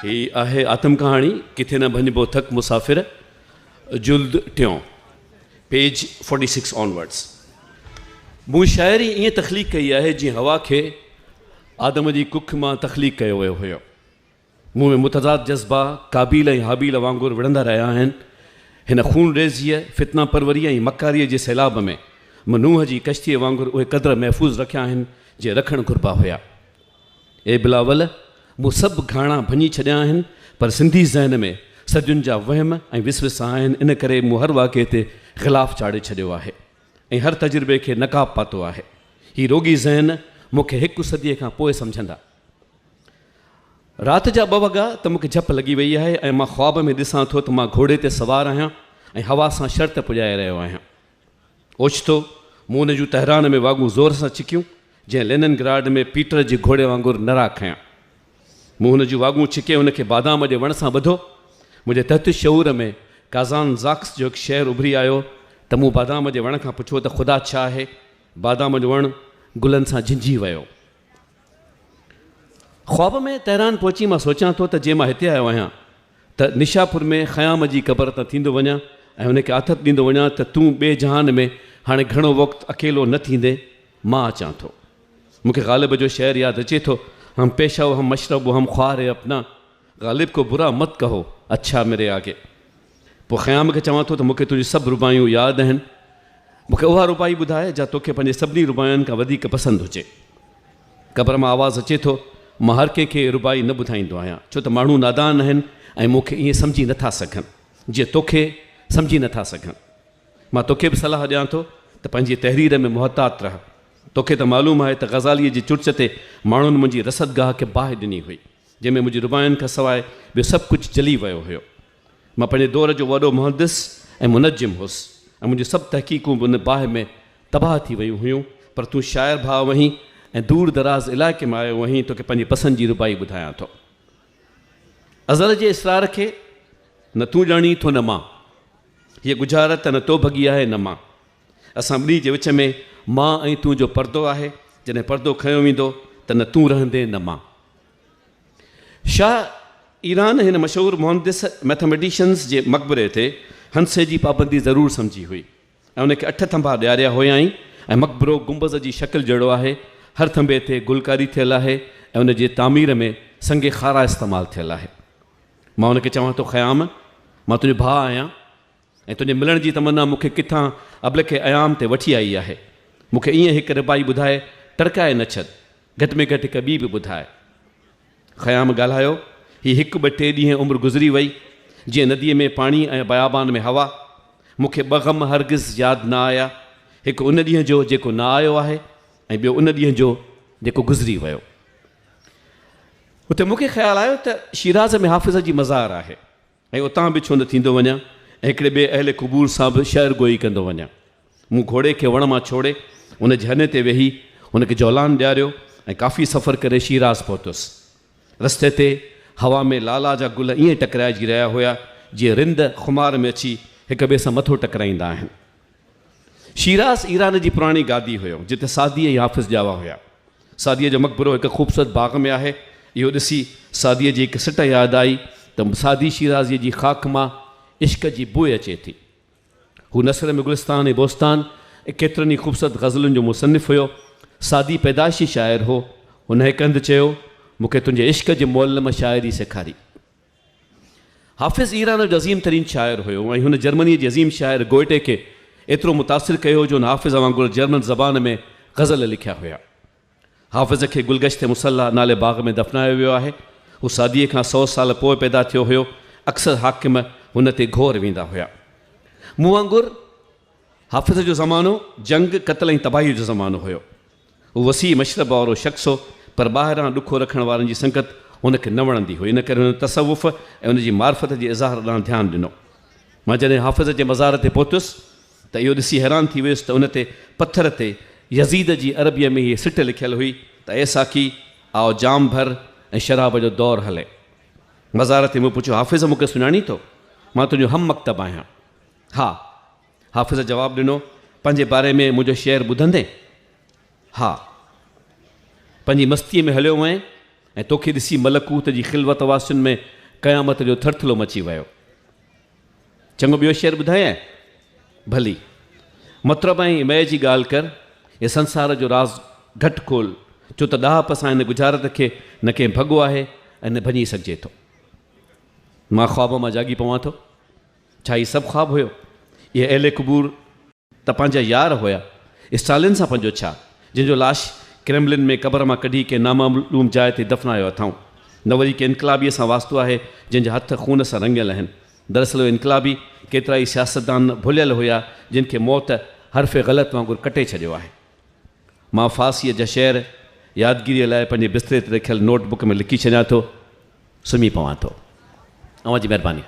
هي آهي آتم ڪهاڻي ڪٿي نه ڀڃبو ٿڪ مسافر جلد ٽيون پيج 46 آنورڊس. مون شاعري ائين تخليق ڪئي آهي جيئن هوا کي آدم جي ڪک مان تخليق ڪيو ويو هيو. مون ۾ متضاد جذبا قابيل ۽ هابيل وانگر وڙهندا رهيا آهن. هن خونريزيء، فتنه پروريء ۽ مڪاريء جي سيلاب ۾ مون نوح جي ڪشتيء وانگر اهي قدر محفوظ رکيا آهن جي رکڻ گهربا هيا. اي بلاول! مون سڀ گهاڻا ڀڃي ڇڏيا آهن، پر سنڌي ذهن ۾ صدين جا وهم ۽ وسوسا آهن، ان ڪري مون هر واقعي تي غلاف چاڙهي ڇڏيو آهي ۽ هر تجربي کي نقاب پاتو آهي. هي روڳي ذهن مون کي هڪ صديء کان پوء سمجهندا. رات جا ٻه وڳا ته مون کي جهپ لڳي وئي آهي ۽ مان خواب ۾ ڏسان ٿو ته مان گهوڙي تي سوار آهيان ۽ هوا سان شرط پڄائي رهيو آهيان. اوچتو مون ان جون تهران ۾ واڳون زور سان ڇڪيون، جنهن لينن گراڊ ۾ پيٽر جي گهوڙي وانگر نرا کنيا. مون هن جون واڳون ڇڪي هن کي بادام جي وڻ سان ٻڌو. منهنجي تحت الشعور ۾ ڪازان زاڪس جو هڪ شعر اڀري آيو ته مون بادام جي وڻ کان پڇيو ته خدا ڇا آهي؟ بادام جو وڻ گلن سان جهنجهي ويو. خواب ۾ تهران پهچي مان سوچيان ٿو ته جي مان هتي آيو آهيان ته نشاپور ۾ خيام جي قبر تان ٿيندو وڃان ۽ هن کي آٿت ڏيندو وڃان ته تون ٻئي جهان ۾ هاڻي گهڻو وقت اڪيلو نه ٿيندين، مان اچان ٿو. مون کي غالب جو شعر ياد اچي ٿو، هم پيشه و هم مشرب و هم خوار اپنا، غالب کو برا مت ڪهو، اڇا ميري آگي. پوء خيام کي چوان ٿو ته مون کي تنهنجون سڀ رباعيون ياد آهن. مون کي اها رباعي ٻڌاء جا توکي پنهنجي سڀني رباعين کان وڌيڪ پسند هجي. قبر مان آواز اچي ٿو، مان هر ڪنهن کي رباعي نه ٻڌائيندو آهيان، ڇو ته ماڻهو نادان آهن ۽ مون کي ائين سمجهي نه ٿا سگهن، جيئن توکي سمجهي نه ٿا سگهن. مان توکي به صلاح ڏيان ٿو ته پنهنجي تحرير ۾ محتاط رهه. توکي ته معلوم آهي ته غزاليء جي چرچ تي ماڻهن منهنجي رصدگاهه کي باهه ڏني هئي، جنهن ۾ منهنجي رباعين کان سواء ٻيو سڀ ڪجهه جلي ويو هيو. مان پنهنجي دور جو وڏو محدث ۽ منجم هوس ۽ منهنجون سڀ تحقيقون به ان باهه ۾ تباهه ٿي ويون هيون، پر تون شاعر ڀاء آهين ۽ دور دراز علائقي مان آيو آهين، توکي پنهنجي پسند جي رباعي ٻڌايان ٿو. ازل جي اسرار کي نه تون ڄاڻين ٿو نه مان. هيء ڳجهارت نه تو ڀڳي آهي نه مان. اسان ٻنهي جي وچ ۾ مان ۽ تون جو پردو آهي، جڏهن پردو کنيو ويندو ته نه تون رهندين نه مان. شاهه ايران هن مشهور مهندس Mathematicians جي مقبري تي هندسي جي پابندي ضرور سمجهي هئي ۽ ان کي اٺ ٿنڀا ڏياريا هيائين ۽ مقبرو گنبذ جي شڪل جهڙو آهي، هر ٿنڀي تي گلڪاري ٿيل آهي ۽ ان جي تعمير ۾ سنگ خارا استعمال ٿيل آهي. مان ان کي چوان ٿو خيام! مان تنهنجو ڀاء آهيان ۽ تنهنجي ملڻ جي تمنا مون کي ڪٿان ابلڪ ايام تي وٺي آئي آهي. مون کي ائين هڪ رباعي ٻڌائي ٽرڪائي نه ڇڏ. گهٽ ۾ گهٽ هڪ ٻي به ٻڌاء. خيام ڳالهايو، هي هڪ ٻه ٽي ڏينهن عمر گذري وئي، جيئن نديء ۾ پاڻي ۽ بيابان ۾ هوا. مون کي ٻه غم هرگز ياد نه آيا، هڪ ان ڏينهن جو جيڪو نه آيو آهي ۽ ٻيو ان ڏينهن جو جيڪو گذري ويو. اتي مون کي خيال آيو ته شيراز ۾ حافظ جي مزار آهي ۽ اتان به ڇو نه ٿيندو وڃان ۽ هڪڙي ٻئي اهل قبور سان به شعر گوئي ڪندو وڃان. مون گهوڙي کي وڻ مان ڇوڙي ان جي هني تي ويهي هن کي جولان ڏياريو ۽ ڪافي سفر ڪري شيراز پهتس. رستي تي هوا ۾ لالا جا گل ائين ٽڪرائجي رهيا هيا جيئن رند خمار ۾ اچي هڪ ٻئي سان مٿو ٽڪرائيندا آهن. شيراز ايران جي پراڻي گادي هيو جتي سعدي ۽ حافظ ڄاوا هيا. سعديء جو مقبرو هڪ خوبصورت باغ ۾ آهي. اهو ڏسي سعديء جي هڪ سٽ ياد آئي ته سعدي شيرازيء جي خاڪ مان عشق جي بوء اچي ٿي. هو نثر ۾ گلستان ۽ بوستان ۽ ڪيترن ئي خوبصورت غزلن جو مصنف هيو. سعدي پيدائشي شاعر هو. هن هڪ هنڌ چيو، مون کي تنهنجي عشق جي معلم شاعري سيکاري. حافظ ايران جو عظيم ترين شاعر هيو ۽ هن جرمنيء جي عظيم شاعر گوئٽي کي ايترو متاثر ڪيو جو هن حافظ وانگر جرمن زبان ۾ غزل لکيا هيا. حافظ کي گلگشت مصليٰ نالي باغ ۾ دفنايو ويو آهي. هو سعديء کان سئو سال پوء پيدا ٿيو هيو. اڪثر حاڪم هن تي گهور ويندا هيا. مون وانگر حافظ جو زمانو جنگ، قتل ۽ تباهيء جو زمانو هيو. هو وسيع مشرب وارو شخص هو، پر ٻاهران ڏکو رکڻ وارن جي سنگت هن کي نه وڻندي هئي، ان ڪري هن تصوف ۽ ان جي معرفت جي اظهار ڏانهن ڌيان ڏنو. مان جڏهن حافظ جي مزار تي پهتس ته اهو ڏسي حيران ٿي ويس ته ان تي پٿر تي يزيد جي عربيء ۾ هيء سٽ لکيل هئي ته اي ساقي! آء جام ڀر ۽ شراب جو دور هلي. مزار تي مون پڇيو، حافظ مون کي سڃاڻين ٿو؟ مان تنهنجو هم مڪتب آهيان. ها. حافظ جواب ڏنو، پنهنجي باري ۾ منهنجو شعر ٻڌندين؟ ها. پنهنجي مستيء ۾ هليو وئين ۽ توکي ڏسي ملڪوت جي خلوت واسين ۾ قيامت جو ٿرٿلو مچي ويو. چڱو ٻيو شعر ٻڌايانء؟ ڀلي. مطرب ۽ مئي جي ڳالهه ڪر، هي سنسار جو راز گهٽ کول، ڇو ته ڏاهپ سان هن ڳجهارت کي نه ڪنهن ڀڳو آهي ۽ نه ڀڃي سگهجي ٿو. مان خواب مان جاڳي پوان ٿو. ڇا هي سڀ خواب هيو؟ اهي اهل قبور ته پنهنجا يار هيا. اسٽالن سان پنهنجو ڇا؟ جنهن جو لاش ڪريملن ۾ قبر مان ڪڍي ڪنهن نامعلوم جاء تي دفنايو اٿائون. نه وري ڪنهن انقلابيء سان واسطو آهي، جنهن جا هٿ خون سان رڱيل آهن. دراصل اهي انقلابي ڪيترائي سياستدان ڀليل هيا، جن کي موت حرف غلط وانگر ڪٽي ڇڏيو آهي. مان فارسيء جا شعر يادگيريء لاء پنهنجي بستري تي رکيل نوٽ بڪ ۾ لکي ڇڏيان ٿو. سمهي پوان ٿو. اوهان جي مهرباني.